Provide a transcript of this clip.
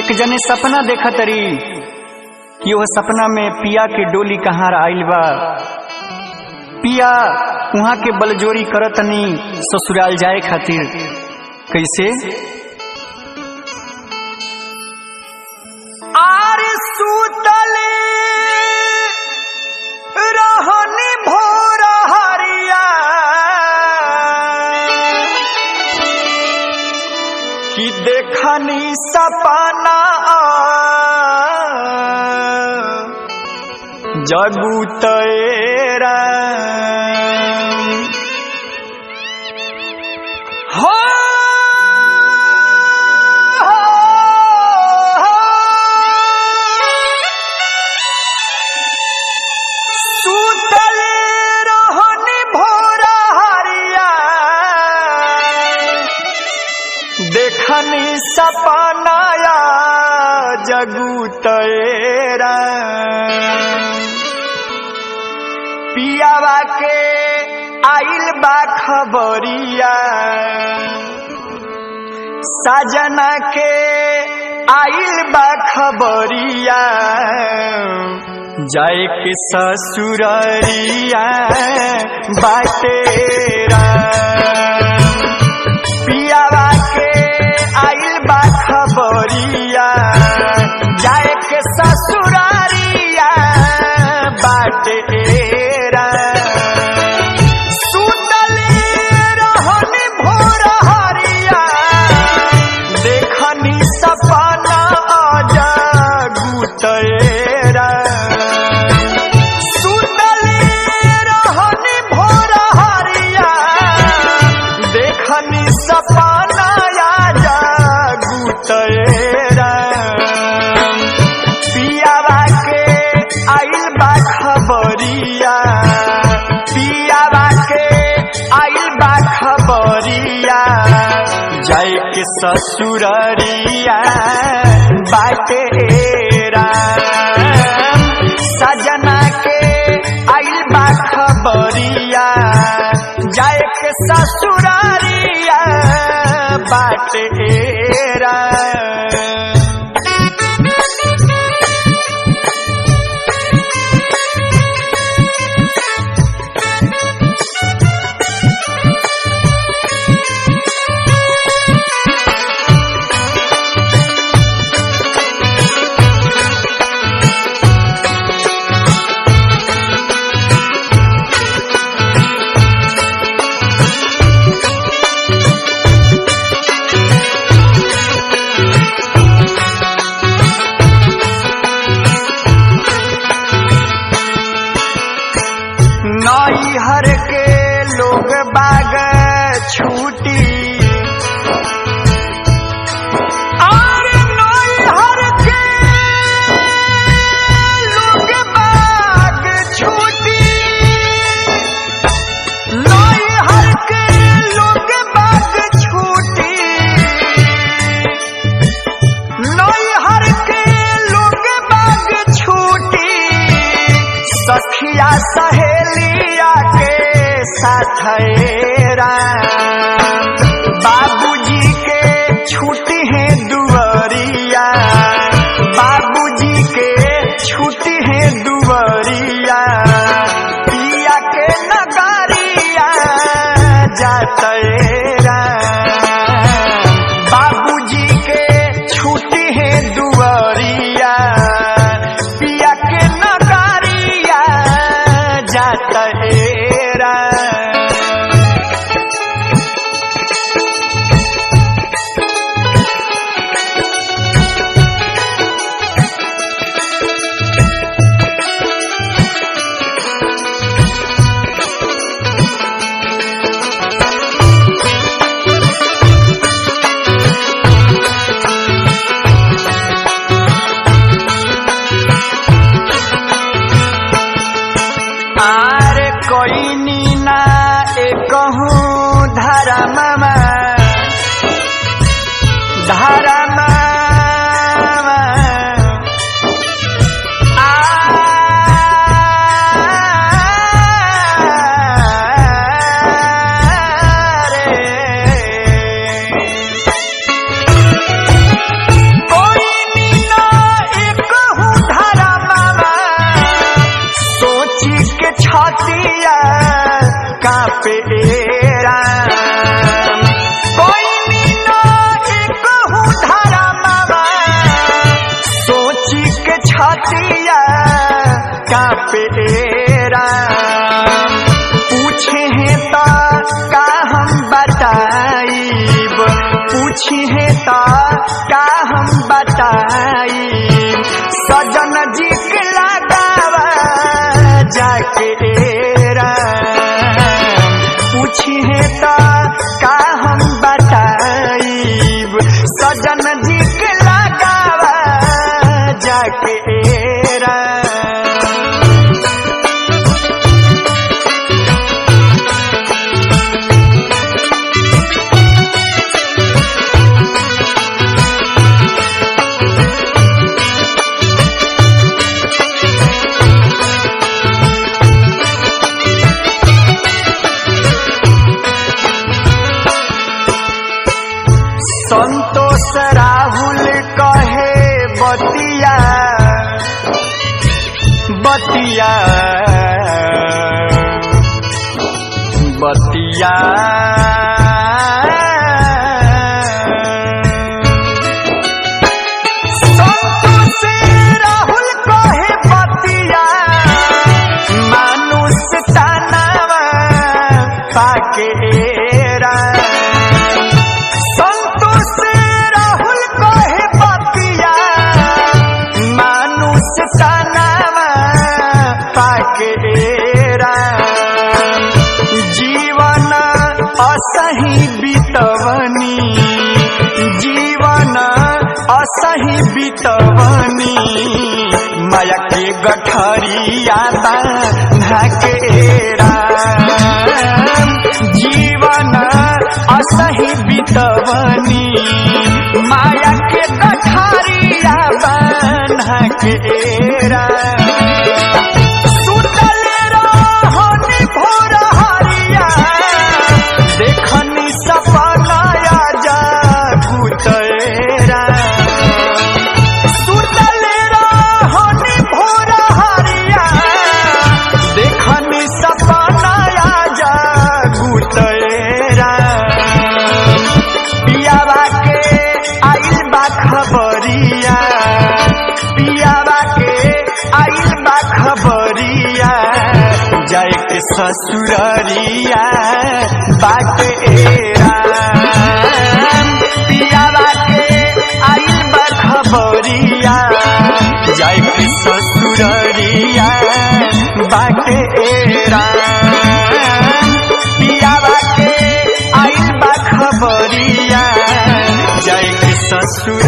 एक जने सपना देखा तरी कि वह सपना में पिया के डोली कहाँ आइल बा। पिया वहां के बलजोरी करतनी ससुराल जाए खातिर। कैसे आर सूतले रहनी भोर हरिया कि देखनी सपना जगू तेरा हो, सुतल रहनी भोर हरिया देखनी सपनाया जगू तेरा। पियावा के आइल बा खबरिया, साजना के आइल बा खबरिया, जाए के ससुररिया बाटेरा। पियावा के आइल बा खबरिया, जाए के ससुरारिया बाटेरा। सुतल रहनी भोर हरिया देखनी सपना जगू तेरा। सुतल रहनी भोर हरिया देखनी सपना जगू तेरा। पियावा के आइल बा खबरिया, पियावा के आइल बा खबरिया, जाए के ससुररिया बाटेरा। सजना के आइल बा खबरिया, जाए के ससुररिया बाटेरा। नैहर के लोग बाग छूटी और नैहर के लोग बाग छूटी, नैहर के लोग बाग छूटी, नैहर के लोग बाग छूटी, सखिया सहेलिया के साथेरा। बाबूजी के छुट्टी है दुआरिया, बाबूजी के छुट्टी है दुआरिया, पिया के नगरिया जातेरा। बाबूजी के छुट्टी है दुआरिया, पिया के नगरिया जातेरा। आर कोई नीना एकहूँ धारा मामा, धारा मामा, आ रे। कोई कापे राम। कोई नीना एकहु धारा मामा सोची के छातिया कापे राम। पूछे हैं ता का हम बताईब, पूछे हैं ता का हम बताईब, सजन जी के लगावा जाके राम। पूछे हैं ता का हम बताईब, सजन जी के लगावा जाके राम। संतोष राहुल कहे बतिया बतिया बतिया, संतोष राहुल कहे बतिया, मानुष तानावा पाके राम। संतोष राहुल कहे बतिया, मानुष तनावा पाके राम। जीवन असही बितवनी, जीवन असही बितवनी, माया के गठरिया बांधा के राम। जीवन असही बितवनी, माया के गठरिया बांधा के राम। सुतल रहनी भोर हरिया, देखनी सपनाया जागुतरा। सुतल रहनी भोर हरिया, देखनी सपनाया जागुतरा। पियावा के आइल बा खबरिया, पियावा के आइल बा खबरिया, जाए के ससुररिया बाटे राम। पियावा के आइल बा खबरिया, जाए के ससुररिया बाटे राम। पियावा के आइल बा खबरिया, जाए के ससुर